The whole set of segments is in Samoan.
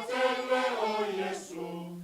Tele o Iesu.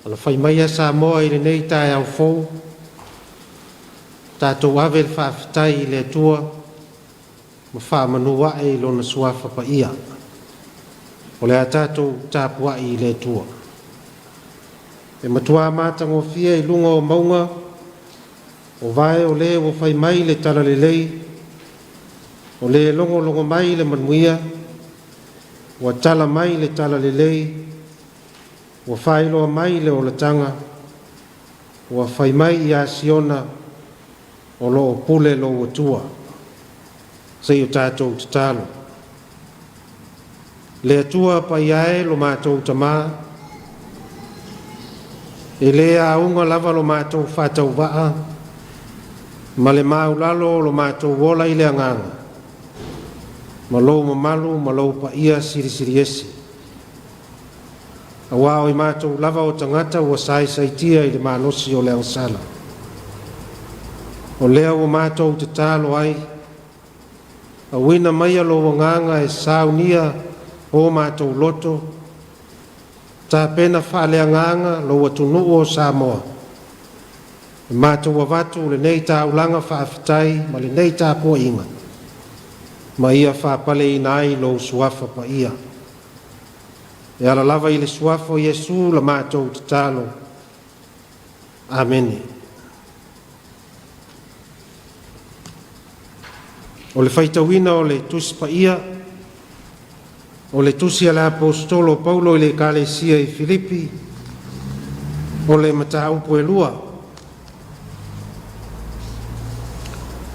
Alafai maia Samoa i lenei taeao fou, tatou ave le faafetai i le Atua ma faamanu ae i Lona Suafa Paia. O le a tatou tapuai i le Atua. E matua matagofie i luga o mauga o vae o le ua fai mai le talalelei, o le logologo mai le manuia, ua tala mai le talalelei, ua faailoa mai le olataga, ua fai mai ia Siona o lo o pule lou Atua. Se i o tatou tatalo. Le Atua paia e lo matou Tamā, e le auga lava lo matou faatauvaa ma le maulalo o lo matou ola i le agaga, ma lou mamalu ma lou paia silisili ese. Auā o i matou lava o tagata ua saisaitia i le malosi o le agasala. O lea ua matou tatalo ai, auina maia lou agaga e saunia o matou loto, tapena faaleagaga lou atunuu o Samoa. E matou avatu lenei taulaga faafetai ma lenei tapuaiga, ma ia faapaleina ai lou suafa paia. E ala lava i le suafa o Iesu la matou tatalo. Amene. O le faitauina o le Tusi Paia, o le tusi a le Aposetolo o Paulo i le Ekalesia i Filipi, o le mataupu e lua.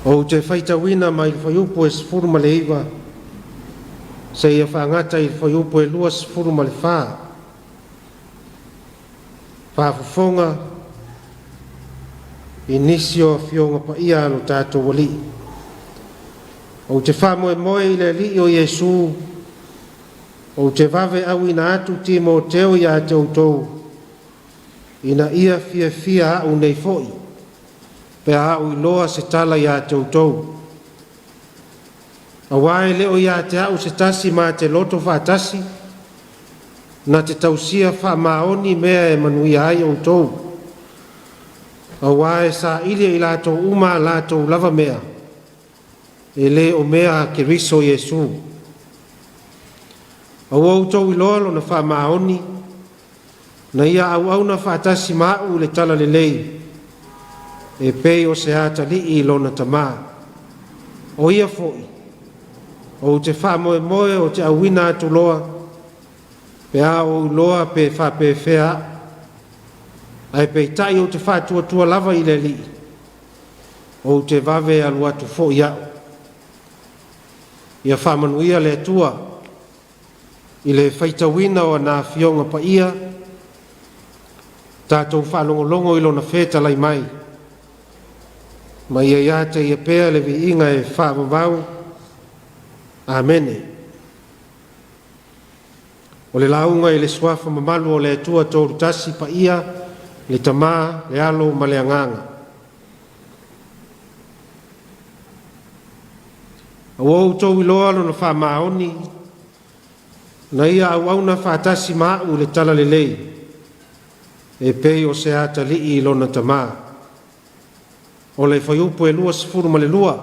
Ou te faitauina mai le fuaiupu e 19 seia faagata i le fuaiupu e 24. Faafofoga i nisi o afioga paia a lo tatou Alii. Ou te faamoemoe i le Alii o Iesu, ou te vave auina atu Timoteo ia te outou, ina ia fiafia au nei foi, pe a ou iloa se tala ia te outou. Auā e le o ia te au se tasi ma te loto faatasi, na te tausia faamaoni mea e manuia ai outou. Auā e saili e i latou uma a latou lava mea, e le o mea a Keriso Iesu. A ua outou iloa lona faamaoni, na ia auauna faatasi ma au i le talalelei, e pei o se atalii i lona tamā. O ia foi, ou te faamoemoe o te auina atu loa, pe a ou iloa pe faapefea au. Ae peitai ou te faatuatua lava i le Alii, ou te vave alu atu foi au. Ia faamanuia le Atua i le faitauina o ana afioga paia, tatou faalogologo i lona fetalai mai, ma ia ia te ia pea le viiga e faavavau. Amene. O le lauga i le suafa mamalu o le Atua Tolu Tasi Paia, le Tamā, le Alo ma le Agaga. A ua outou iloa lona faamaoni, na ia auauna faatasi ma au i le talalelei, e pei o se atalii i lona tamā. O le fuaiupu e 22.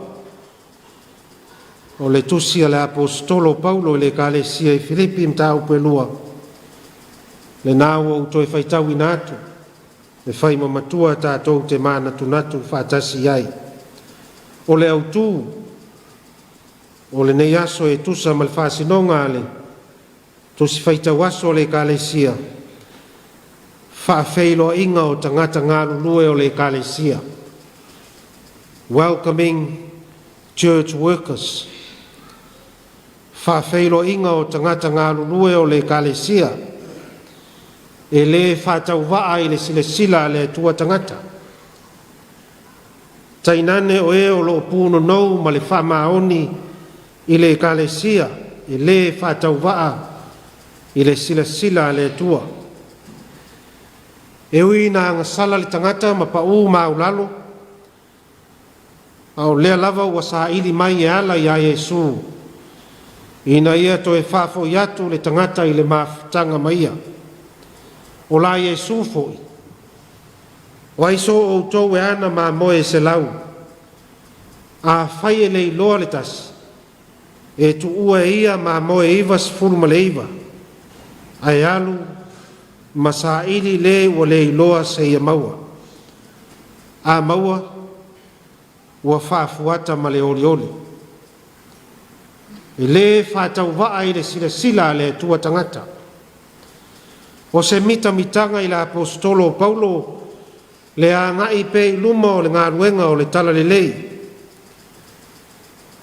O le tusi a le Aposetolo o Paulo i le Ekalesia i Filipi mataupu e 2, lena ua ou toe faitauina atu, e fai ma matua tatou te manatunatu faatasi ai. O le autu o lenei aso e tusa ma le faasinoga a le Tusi Faitau Aso a le Ekalesia, faafeiloaiga o tagata galulue o le Ekalesia. Welcoming Church Workers. Faafeiloaiga o tagata galulue o le Ekalesia. E le faatauvaa i le silasila a le Atua tagata. Tainane o e o loo punonou ma le faamaoni i le Ekalesia, e le faatauvaa i le silasila a le Atua. E ui ina agasala le tagata ma paū maualalo, a o lea lava ua saili mai e ala ia Iesu, ina ia toe faafoi atu le tagata i le mafutaga ma ia. O la Iesu foi, o ai so outou e ana mamoe e 100, afai e le iloa le tasi, e tuua e ia mamoe 99, ae alu ma saili le ua le iloa seia maua. A maua, ua faafuata ma le olioli. E le faatauvaa i le silasila a le Atua tagata. O se mitamitaga i le Aposetolo o Paulo le agai pea i luma o le galuega o le Talalelei.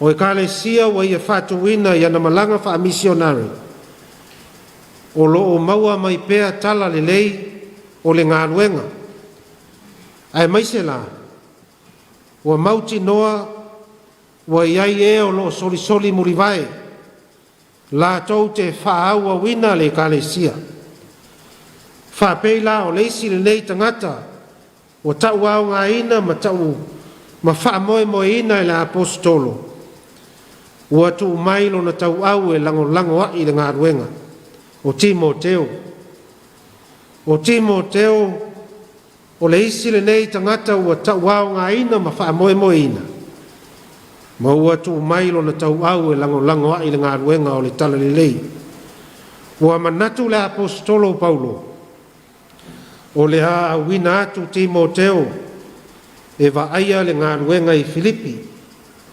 O Ekalesia ua ia faatuina i ana malaga faamisionare, o lo o maua mai pea tala lelei o le galuega. Aemaise la, ua mautinoa ua i ai e o lo o solisoli mulivae, latou te faaauauina le Ekalesia. Faapei la o le isi lenei tagata ua tauaogaina ma tau ma faamoemoeina e le Aposetolo, ua tuu mai lona tauau e lagolago ai le galuega. O Timoteo. O Timoteo o le isi lenei tagata ua tauaogaina ma faamoemoeina, ma ua tuu mai lona tauau e lagolago ai le galuega o le Talalelei. Ua manatu le Aposetolo o Paulo, o le a auina atu Timoteo e vaaia le galuega i Filipi.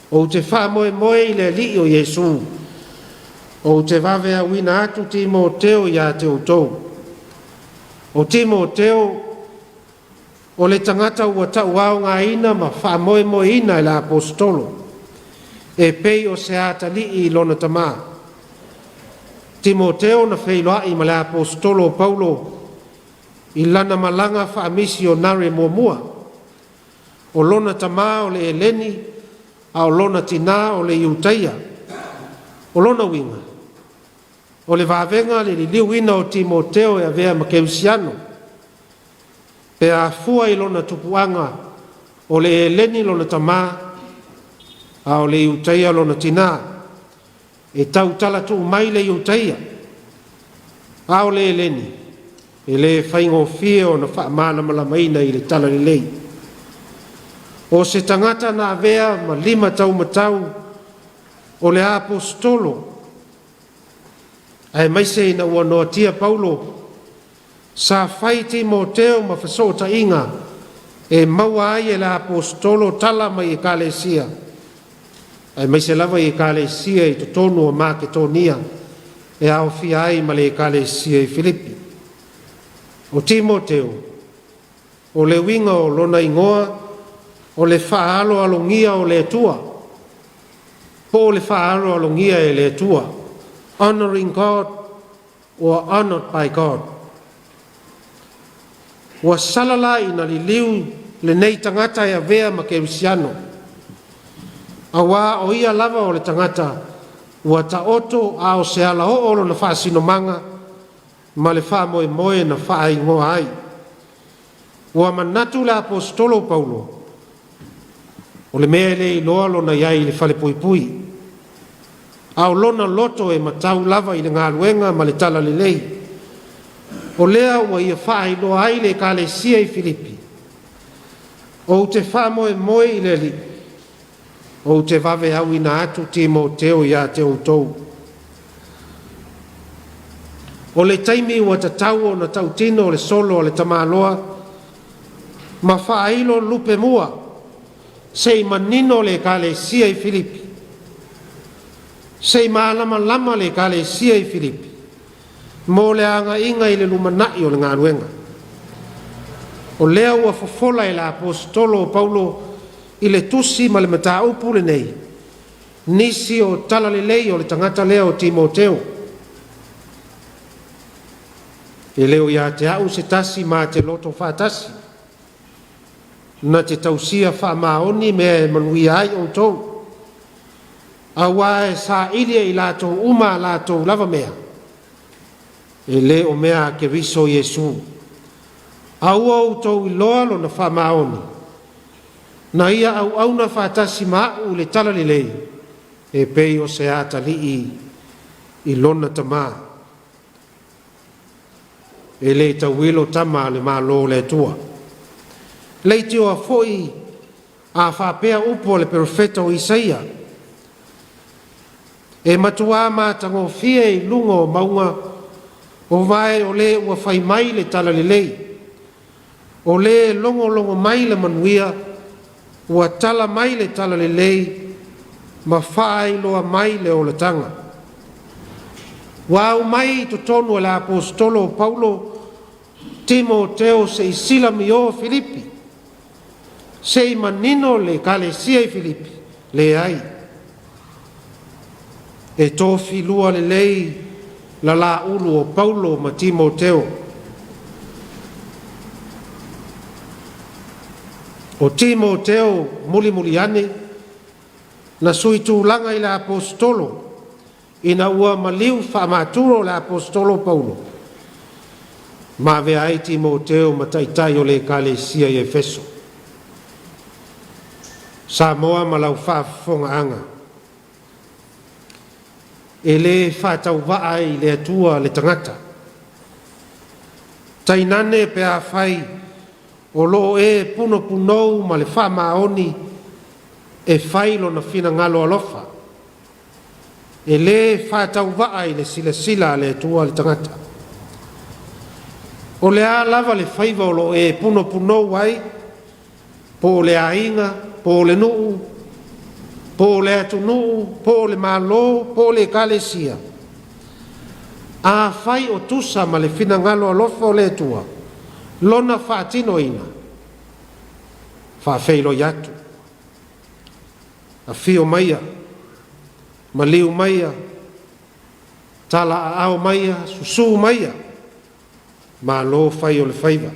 Ou te faamoemoe i le Alii o Iesu, ou te vave auina atu Timoteo ia te outou. O Timoteo o le tagata ua tauaogaina ma faamoemoeina e le Aposetolo, e pei o se atalii i lona tamā. Timoteo na feiloai ma le Aposetolo o Paulo i lana malaga faamisionare muamua. O lona tamā o le Eleni, a o lona tinā o le Iutaia. O lona uiga, o le vavega le liliuina o Timoteo e avea ma kerisiano, pe afua i lona tupuaga o le Eleni lona tamā, a o le Iutaia lona tinā. E tautala tuu mai le Iutaia, a o le Eleni, e le faigofie ona faamalamalamaina i le Talalelei. O se tagata na avea ma lima taumatau o le Aposetolo, aemaise ina ua noatia Paulo, sa fai Timoteo ma fesootaiga e maua ai e le Aposetolo tala mai Ekalesia, aemaise lava i Ekalesia i totonu o Maketonia e aofia ai ma le Ekalesia i Filipi. O Timoteo, o le uiga o lona igoa o le faaloalogia o le Atua, po o le faaloalogia e le Atua, honoring God or honored by God. Ua sala la ina liliu lenei tagata e avea ma kerisiano, auā o ia lava o le tagata ua taoto a o se alaoo lona faasinomaga ma le faamoemoe na faaigoa ai. Ua manatu le Aposetolo o Paulo, o le mea e le iloa lona i ai i le falepuipui, a o lona loto e matau lava i le galuega ma le Talalelei. O lea ua ia faailoa ai le Ekalesia i Filipi, ou te faamoemoe i le Alii, Ou te vaveauina atu Timoteo ia te outou. O le taimi ua tatau ona tautino le solo a le tamaloa ma faailo le lupemua seia manino le ekalesia i Filipi, seia malamalama le ekalesia i Filipi mo le agaiga i le lumanai o le galuega. O lea ua fofola e le Aposetolo o Paulo i le tusi ma le mataupu lenei nisi o talalelei o le tagata lea o Timoteo. E le o ia te au se tasi ma te loto faatasi, na te tausia faamaoni mea e manuia ai outou, auā e saili e i latou uma a latou lava mea, e le o mea a Keriso Iesu. A ua outou iloa lona faamaoni, na ia auauna faatasi ma au i le talalelei, e pei o se atalii i lona tamā. E le tauilo tama a le Malo o le Atua. Leitioa foi a faapea upu a le perofeta o Isaia, e matua matagofie i luga o mauga o vae o le ua fai mai le talalelei, o le logologo mai le manuia, ua tala mai le talalelei ma faailoa mai le olataga. Ua aumai i totonu e le Aposetolo o Paulo Timoteo seia silamio Filipi, seia manino le ekalesia i Filipi, leai, e tofilua lelei la laulu o Paulo ma Timoteo. O Timoteo mulimuli ane na sui tulaga i le Aposetolo ina ua maliu faamaturo le Aposetolo Paulo ma avea ai Timoteo ma taitai o le ekalesia i Efeso. Samoa ma lau faafofogaaga, e le faatauvaa i le Atua le tagata, tainane pe afai o lo o e punopunou ma le faamaoni e fai lona finagalo alofa. E le faatauvaa i le silasila a le Atua le tagata. O le a lava le faiva o lo o e punopunou ai, po o le aiga, po o le nuu, po o le atunuu, po o le Malo, po o le ekalesia, afai o tusa ma le finagalo alofa o le Atua lona faatinoina, faafeiloai atu, afio maia, maliu maia, tala aao maia, susū maia, malo fai o le faiva.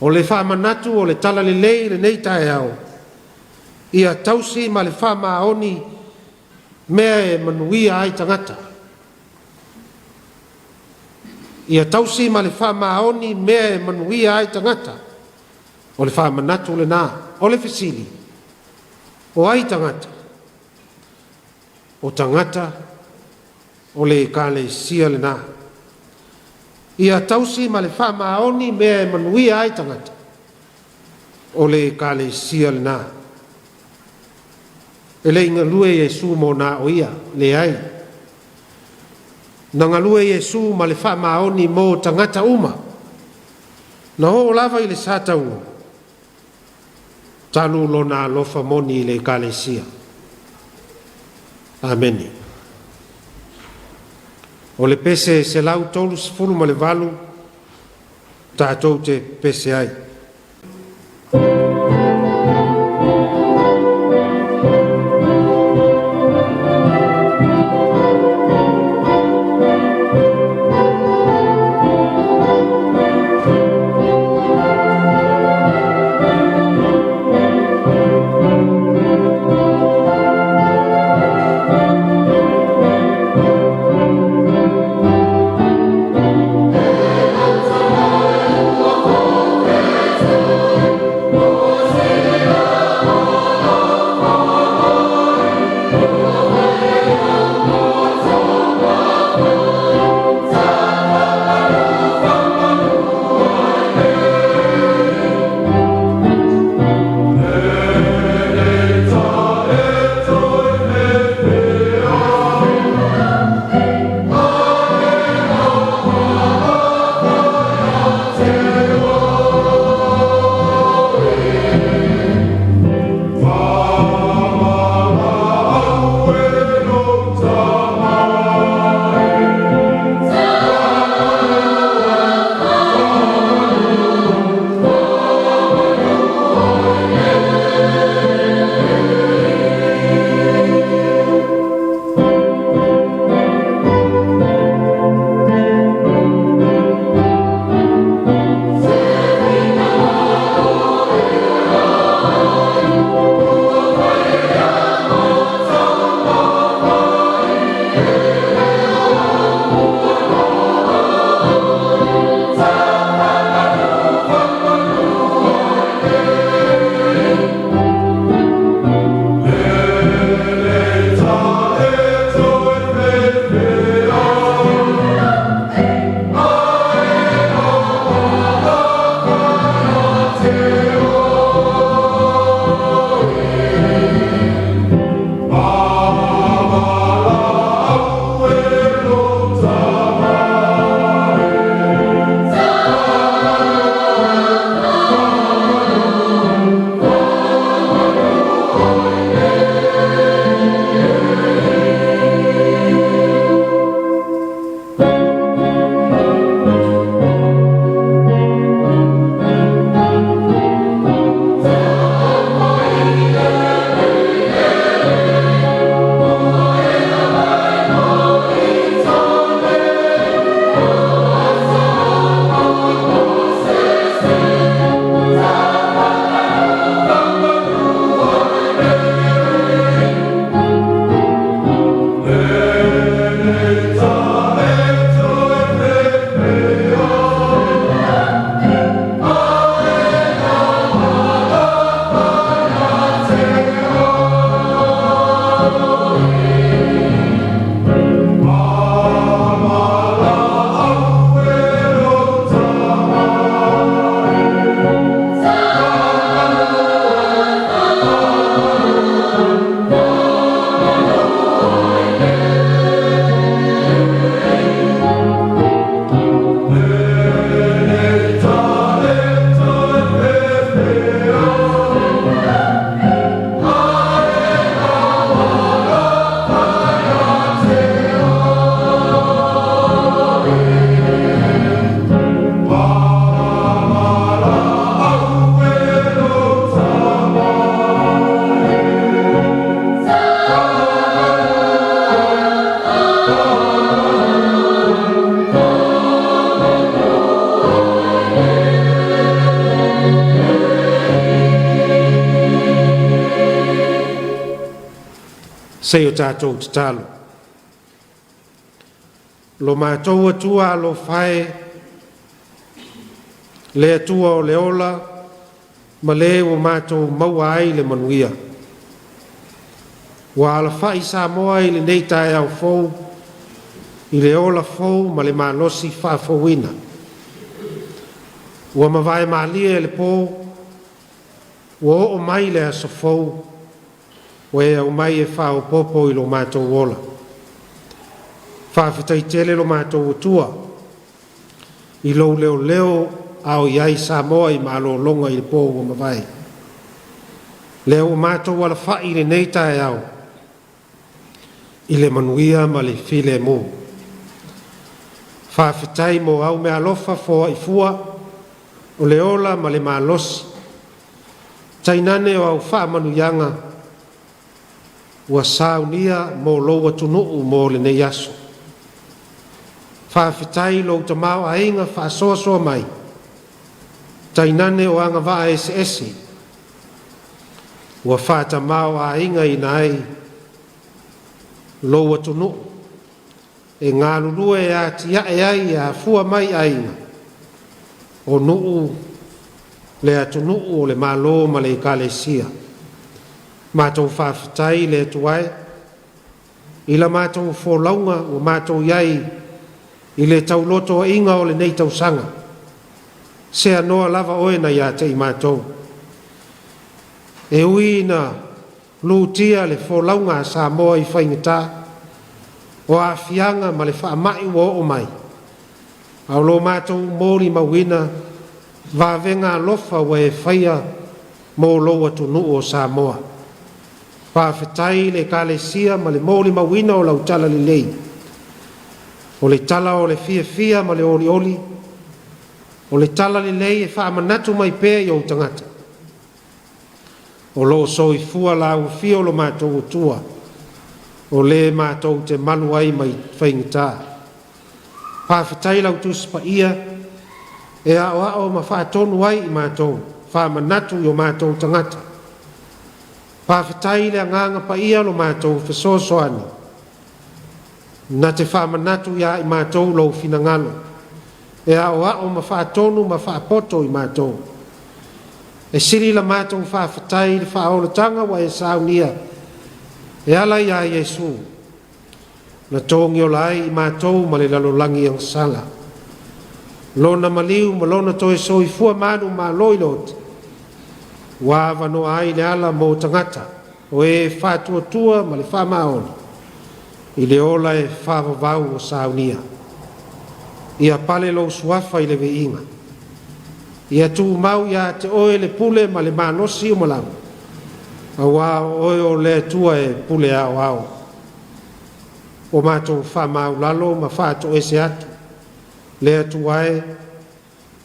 O le faamanatu o le talalelei i lenei taeao, ia tausi ma le faamaoni mea e manuia ai tagata. Ia tausi ma le faamaoni mea e manuia ai tagata. O le faamanatu lena. O le fesili, o ai tagata? O tagata o le ekalesia lena. Ia tausi ma le faamaoni mea e manuia ai tagata. O le ekalesia lena. E le i galue Iesu mo na o ia, leai. Na galue Iesu ma le faamaoni mo tagata uma. Na oo lava i le sataua, talu lona alofa moni i le ekalesia. Amene. O le pese 138 tatou te pese ai. Se i o tatou tatalo. Lo matou Atua alofa e, le Atua o le ola ma le ua matou maua ai le manuia. Ua alafai Samoa i lenei taeao fou i le ola fou ma le malosi faafouina. Ua mavae malie le po, ua oo mai le aso fou, ua e aumai e faaopoopo i lo matou ola. Faafetai tele lo matou Atua i lou leoleo a o i ai Samoa i malologa i le po ua mavae. Lea ua matou alafai i lenei taeao i le manuia ma le filemu. Faafetai mo au meaalofa foai fua o le ola ma le malosi, tainane o au faamanuiaga ua saunia mo lou atunuu mo lenei aso. Faafetai i lou tamaoaiga faasoasoa mai, tainane o agavaa eseese ua faatamaoaigaina ai lou atunuu e galulue e atiae ai e afua mai aiga, o nuu, le atunuu o le Malo ma le Ekalesia. Matou faafetai i le Atua e i la matou folauga ua matou i ai i le taulotoaina o lenei tausaga. Seanoa lava oe na ia te i matou. E ui ina lutia le folauga a Samoa i faigata, o aafiaga ma le faamai ua oo mai, a o lo matou molimauina vavega alofa ua e faia mo lou atunuu o Samoa. Faafetai i le Ekalesia ma le molimauina o lau talalelei, o le tala o le fiafia ma le olioli, o le talalelei e faamanatu mai pea i ou tagata. O loo soifua lauafio lo matou Atua, o le matou te malu ai mai faigata. Faafetai lau Tusi Paia e aoao ma faatonu ai i matou, faamanatu i o matou tagata. Faafetai i le Agaga Paia lo matou fesoasoani, na te faamanatu ia i matou lou finagalo, e aoao ma faatonu ma faapoto i matou. E sili la matou faafetai i le faaolataga ua e saunia e ala ia Iesu, na togiola ai i matou ma le lalolagi agasala. Lona maliu ma lona toe soifua manumalo i le oti, ua avanoa ai le ala mo tagata o e faatuatua ma le faamaoni i le ola e faavavau o saunia. Ia pale lou suafa i le viiga. Ia tumau ia te oe le pule ma le malosi uma lava, auā o oe o le Atua e pule aoao. O matou faamaulalo ma faatoese atu, le Atua e,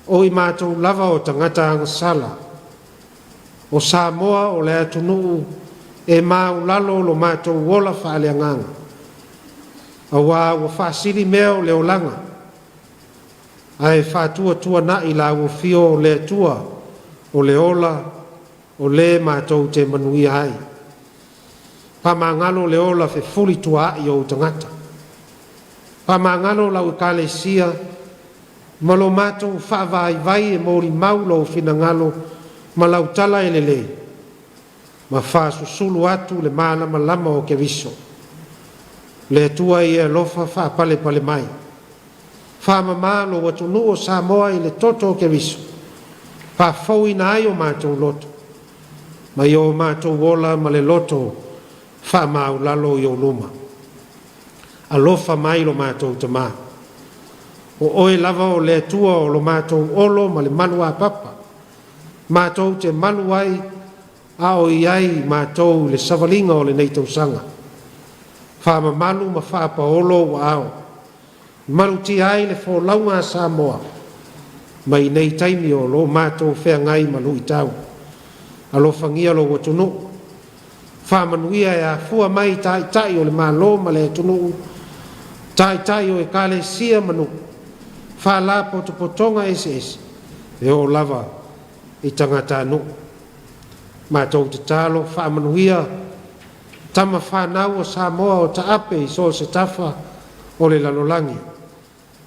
o i matou lava o tagata agasala, o Samoa o le atunuu e maulalo lo matou ola faaleagaga, auā ua faasili mea o le olaga, ae faatuatuanai lau afio o le Atua o le ola o le matou te manuia ai. Faamagalo le ola fefulituaai o ou tagata. Faamagalo lau Ekalesia ma lo matou faavaivai e molimau lou finagalo ma lau tala e lelei, ma faasusulu atu le malamalama o Keriso. Le Atua ia e alofa faapalepale mai. Faamama lou atunuu o Samoa i le toto o Keriso, faafouina ai o matou loto, ma i o matou ola ma le loto faamaulalo i ou luma. Alofa mai lo matou tamā. O oe lava o le Atua o lo matou olo ma le malu a papa. Matou te malu ai a o i ai matou i le savaliga o lenei tausaga. Faamamalu ma faapaolo ou aao. Malutia ai le folauga a Samoa mai nei taimi o lo matou feagai ma luitau. Alofagia lou atunuu. Faamanuia e afua mai i taitai o le Malo ma le atunuu, taitai o ekalesia ma nuu, faalapotopotoga eseese, e oo lava i tagatanuu. Matou tatalo faamanuia tama fanau o Samoa o taape i so o se tafa o le lalolagi,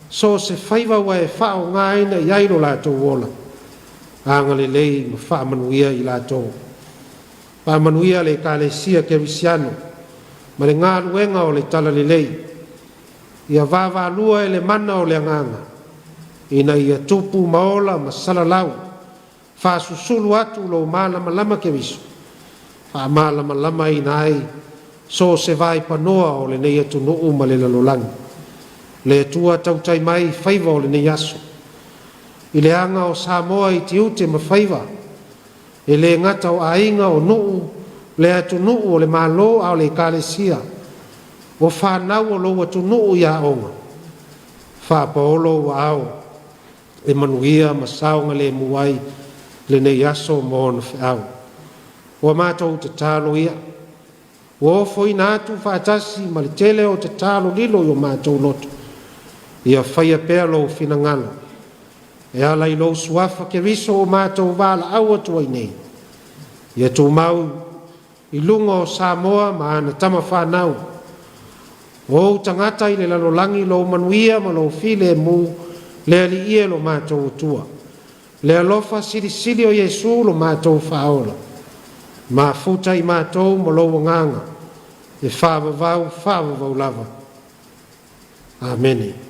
so o se faiva ua e faaaogaina i ai lo latou ola, agalelei ma faamanuia i latou. Faamanuia le Ekalesia Kerisiano ma le galuega o le Talalelei, ia vaavaalua e le mana o le Agaga, ina ia tupu ma ola ma salalau, faasusulu atu lo malamalama Keriso, faamalamalamaina ai so o se vaipanoa o lenei atunuu ma le lalolagi. Le Atua tautai mai i faiva o lenei aso, i le aga o Samoa i tiute ma faiva, e le gata o aiga o nuu, le atunuu o le Malo a o le Ekalesia, o fanau o lou atunuu i aoga, faapaolo ou aao e manuia ma saogalemu ai lenei aso ma ona feau. Ua matou tatalo ia, ua ofoina atu faatasi ma le tele o tatalo lilo i o matou loto, ia faia pea lou finagalo e ala i lou suafa Keriso o matou valaau atu ai nei, ia tumau i luga o Samoa ma ana tama fanau, o ou tagata i le lalolagi lou manuia ma lou filemu le Alii e lo matou Atua. Le alofa silisili o Iesu lo matou Faaola, mafuta i matou ma lou agaga e faavavau, faavavau lava. Amene.